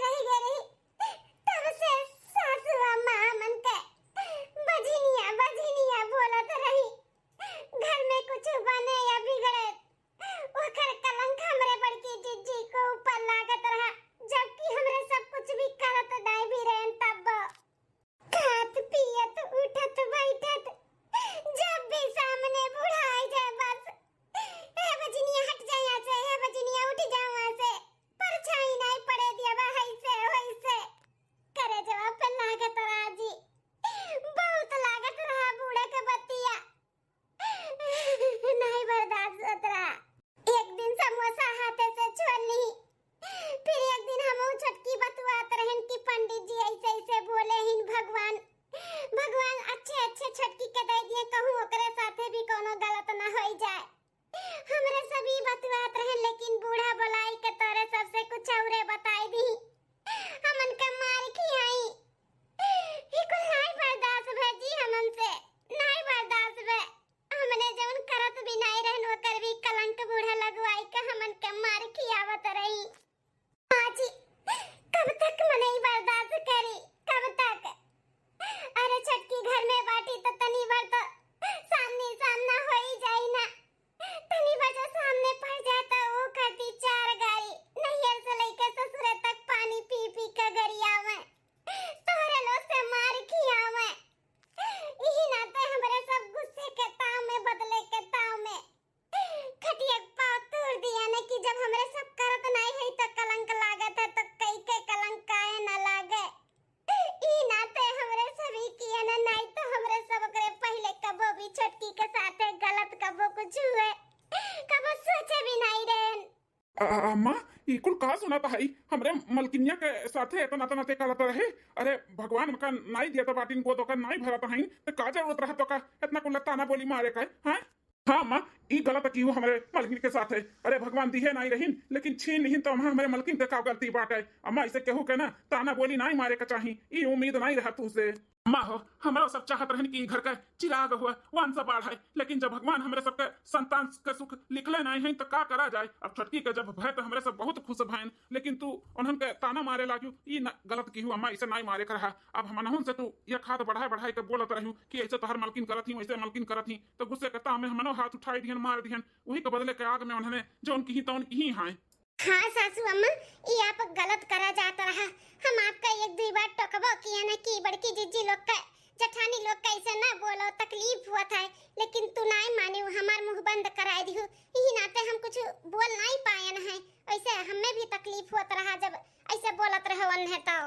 अ-, अम्मा, ई कुल का सुनात हई? हमरे मलकिनिया के साथे एतना तना ते करत रहे। अरे, भगवान का नाई दियत बाटिन, गोद ओकर नाई भरत हईन, त का जरूरत रहत ओका एतना कुल ताना बोली मारे का, हैं? हाँ अम्मा, ई गलत किहू हमरे मलकिन के साथे। अरे, भगवान दिहे नाई रहीन, लेकिन छीन लिहिन, त ओम्हा हमरे मलकिन के का गलती बाटे? अम्मा, ऐसे केहू के ना ताना बोली नाई मारे का चाही, ई उम्मीद नाई रहा तू से। अम्मा हो, हमरो सब चाहत रहन कि ई घर के चिराग हुआ, वंश बाढ़े, लेकिन जब भगवान हमरे सबके संतान के सुख लिखले नाई हैं, त का करा जाए? अब छोटकी के जब भय, त हमरे सब बहुत खुश भयन, लेकिन तू उन्हन के ताना मारे लागू, ई न, गलत किहू अम्मा, इसे नाई मारे के रहा। अब हमनहुन से तू एक हाथ बढ़ाए बढ़ाए के बोलत रहू कि ऐसे तोहर मलकिन करत ही, वैसे मलकिन करत ही, त गुस्से के ताव में हमनो हाथ उठाई दिहन, मार दिहन। वही के बदले के आग में उन्हने जौन किही तौन किही हैं। हाँ सासू अम्मा, ई आप गलत करा जात रहा। हम आपका एक दुई बार टोकबो किए न कि बड़की जिज्जी लोग के, जेठानी लोग के ऐसे ना बोलो, तकलीफ हुआ था, लेकिन तू नाई मानी, हमार मुंह बंद कराए दिहू। यही नाते हम कुछ बोल नाई पायन है। ऐसे हमें भी तकलीफ होत रहा जब ऐसे बोलत रहो अन्हे तो।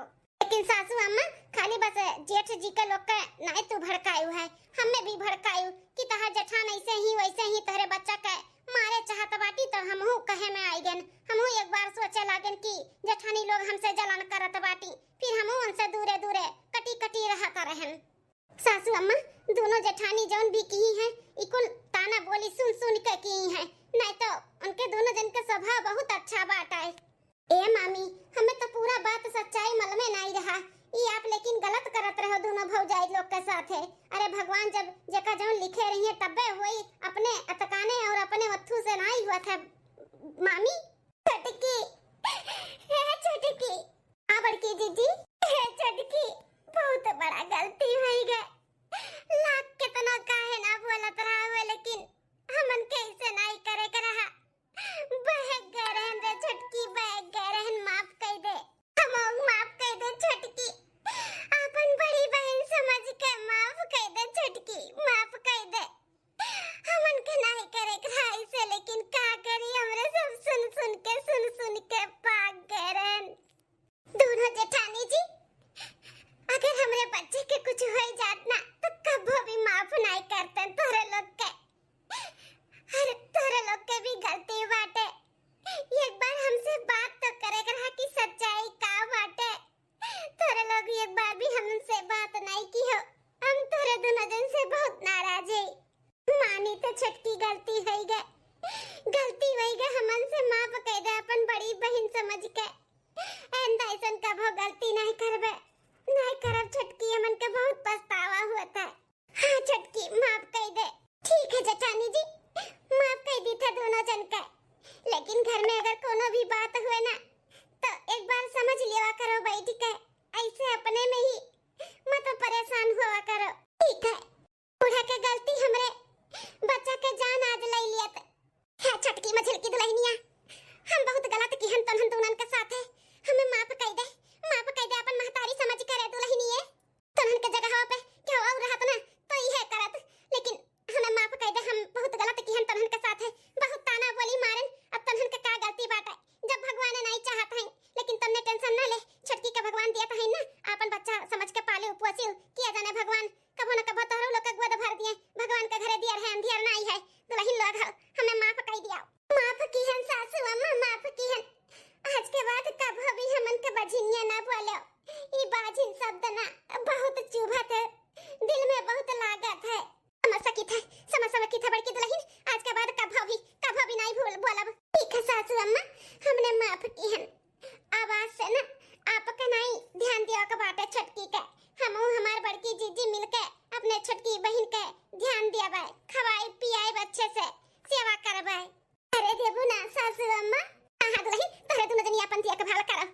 लेकिन सासू अम्मा, खाली बस जेठ जी के लोग के नाई तू भड़कायु है, हमें भी भड़कायु कि तहार जेठान ऐसे ही वैसे ही तोहरे बच्चा के मारे चाहत बाटी, तो हमहू कहे में आई गेन। हमहू एक बार सोचे लागेन कि जेठानी लोग हमसे जलन करत बाटी, फिर हमहू उनसे दूरे दूरे कटी कटी रहत रहन। सासू अम्मा, दोनों जेठानी जौन भी किही हैं, ई कुल ताना बोली सुन सुन के किही हैं, नहीं तो उनके दोनों जन के स्वभाव बहुत अच्छा बाटे। ए मामी, हमें तो पूरा बात सच्चाई मालूमे नाई रहा। ई आप लेकिन गलत करत रहो दोनों भौजाई लोग के साथे। अरे भगवान जब जेका जौन लिखे रही है तब्बे होई, अपने अतकाने और अपने ओथू से नाई हुआ था मामी। छोटकी, हे छोटकी। आ बड़की जीजी, हे छोटकी, बहुत बड़ा गलती होई गए। लाख केतना काहे ना बोलत रहा हुए, लेकिन हमन के ऐसे नाई करे के रहा। बहक गए रहन रे छोटकी, बहक गए रहन, माफ कर दे। हम माफ कर दे छोटकी, अपन बड़ी बहन समझ के माफ कर दे छोटकी, माफ कर दे। हमन के नाई करे के रहा ऐसे, लेकिन का करी, हमरे सब सुन सुन के, सुन सुन के पाक गए रहन। दोनों जेठानी जी, अगर हमरे बच्चे के कुछ हो जात ना, तो कबो भी माफ नाई करते तोरे लोग के। अरे, तोरे लोग के भी गलती बाटे। एक बार हमसे बात तो करे के रहा कि सच्चाई का बाटे। तोरे लोग एक बार भी हमसे बात नाई की हो। हम तोरे दोनों जन से बहुत नाराज है। मानी तो छोटकी गलती होई गए, गलती होई गए, हमन से माफ कर दे अपन बड़ी बहन समझ के। आइंदा ऐसन कबो गलती नहीं करबे, नहीं करब छोटकी, हमन के बहुत पछतावा हुआ था। हाँ छोटकी, माफ कर दे। ठीक है जेठानी जी, माफ कर दी था दोनों जन के, लेकिन घर में अगर कोनो भी बात हुए ना तो एक बार समझ लेवा करो बैठ के, ऐसे अपने में ही मत परेशान हुआ करो। ठीक है। बूढ़ा के गलती हमरे बच्चा के जान आज ले लियत। हे छोटकी मझिलकी दुल्हनिया, हम बहुत गलत किहन तोहन दोनन के साथे। हमें माफ कर दे, माफ कर दे, अपन महतारी समझ के रे दुल्हनिए। तोहन के जगह पे केहू और रहत ना तो इहे करत, लेकिन हमें माफ कर दे, हम बहुत गलत किहन तोहन के साथे, बहुत ताना बोली मारन। अब तोहन के का गलती बाटे, जब भगवान नहीं चाहत हैं, लेकिन तन्ने टेंशन ना ले, छोटकी के भगवान दियत हैं ना, अपन बच्चा समझ के पाले पोसियो, किया जाने भगवान कभो न कभो तोहरो लोग के गोद भर दिए, भगवान के घरे दियर है, अंधियर नाई है। दुल्हन लोग हो, हमें माफ कर दिया। माफ किहन सासू अम्मा, माफ किहन। आज के बाद कभो भी हमन के बझिनिया ना बोलो। ई बाझिन शब्द ना बहुत चुभत है, दिल में बहुत लागत है। समझ सकी थे, समझ सकी थे बड़की दुल्हन, आज के बाद कभो भी, कभो भी नाई भूल बोलब। ठीक है सासू अम्मा, हमने माफ किहन। अब आज से ना आपका नाई ध्यान दिया के बाटे छोटकी के, हमहू हमार बड़की जीजी मिलके अपने छोटकी बहिन के ध्यान दियाबे, खवाई पियाई अच्छे से, सेवा करबे। अरे देबू ना सासू अम्मा। हाँ हाँ दुल्हन, तोहरे दोनों जनी अपन देखभाल करो,